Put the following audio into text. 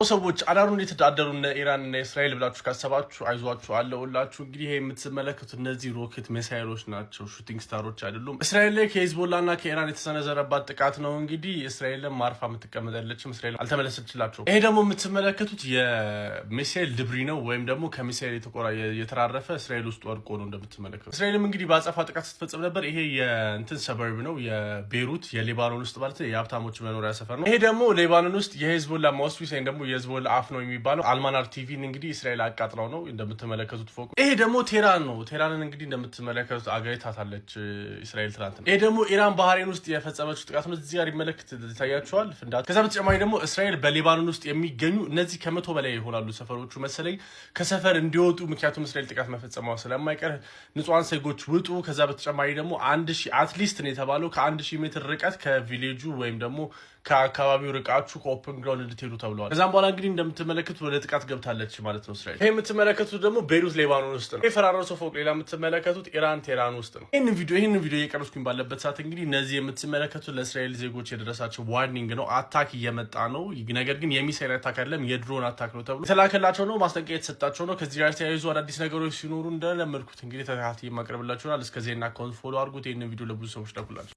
ሰዎች አዳሩ እንዴት አደሩ እነ ኢራን እና እስራኤል ብላችሁ ካሰባችሁ አይዟችሁ አለሁላችሁ። እንግዲህ ይሄ የምትመለከቱት እነዚህ ሮኬት ሚሳይሎች ናቸው፣ shooting star ኦች አይደሉም። እስራኤል ላይ ከሄዝቦላ እና ከኢራን የተሰነዘረባት ጥቃት ነው። እንግዲህ እስራኤልን ማርፋ የምትቀመጥ ያለችም እስራኤል አልተመለሰችላቸውም። ይሄ ደግሞ የምትመለከቱት የሚሳይል debris ነው፣ ወይም ደግሞ ከሚሳይል የተራረፈ እስራኤል ውስጥ ወድቆ ነው እንደምትመለከቱት። እስራኤልም እንግዲህ በአጸፋ ጥቃት ስትፈጽም ነበር። ይሄ የእንትን suburb ነው፣ የቤሩት የሌባኖን ውስጥ ማለት የሀብታሞች መኖሪያ ሰፈር ነው። ይሄ ደግሞ ሌባኖን ውስጥ የሄዝቦላ mouthpiece ወይም ደግሞ የሄዝቦላ አፍ ነው የሚባለው አልማናር ቲቪን እንግዲህ እስራኤል አቃጥለው ነው እንደምትመለከቱት ፎቁ። ይሄ ደግሞ ቴራን ነው። ቴራንን እንግዲህ እንደምትመለከቱት አጋይታታለች እስራኤል ትናንት ነው። ይሄ ደግሞ ኢራን ባህሬን ውስጥ የፈጸመችው ጥቃት ነው። እዚህ ጋር ይመለከት ይታያቸዋል ፍንዳታ። ከዛ በተጨማሪ ደግሞ እስራኤል በሌባኖን ውስጥ የሚገኙ እነዚህ 100 በላይ ይሆናሉ ሰፈሮቹ መሰለኝ ከሰፈር እንዲወጡ፣ ምክንያቱም እስራኤል ጥቃት መፈጸሟ ስለማይቀር ንጹሐን ዜጎች ውጡ። ከዛ በተጨማሪ ደግሞ 1000 at least ነው የተባለው ከ1000 ሜትር ርቀት ከ village ኡ ወይም ደግሞ ከአካባቢው ርቃችሁ ከ open ground እንድትሄዱ ተብለዋል። ከዛም በኋላ እንግዲህ እንደምትመለከቱት ወደ ጥቃት ገብታለች ማለት ነው እስራኤል። ይህ የምትመለከቱት ደግሞ ቤሩት ሌባኖን ውስጥ ነው። የፈራረሰው ፎቅ ሌላ የምትመለከቱት ኢራን ቴህራን ውስጥ ነው። ይህንን ቪዲዮ እየቀረጽኩኝ ባለበት ሰዓት እንግዲህ እነዚህ የምትመለከቱት ለእስራኤል ዜጎች የደረሳቸው warning ነው። Attack እየመጣ ነው፣ ነገር ግን የሚሳይል attack አይደለም የ drone attack ነው ተብሎ የተላከላቸው ነው። ማስጠንቀቂያ የተሰጣቸው ነው። ከዚህ ጋር ተያይዞ አዳዲስ ነገሮች ሲኖሩ እንደለመድኩት እንግዲህ ተከታትዬ የማቀርብላችኋል። እስከ ዜና account follow አድርጉት። ይህንን ቪዲዮ ለብዙ ሰዎች ላኩላቸው።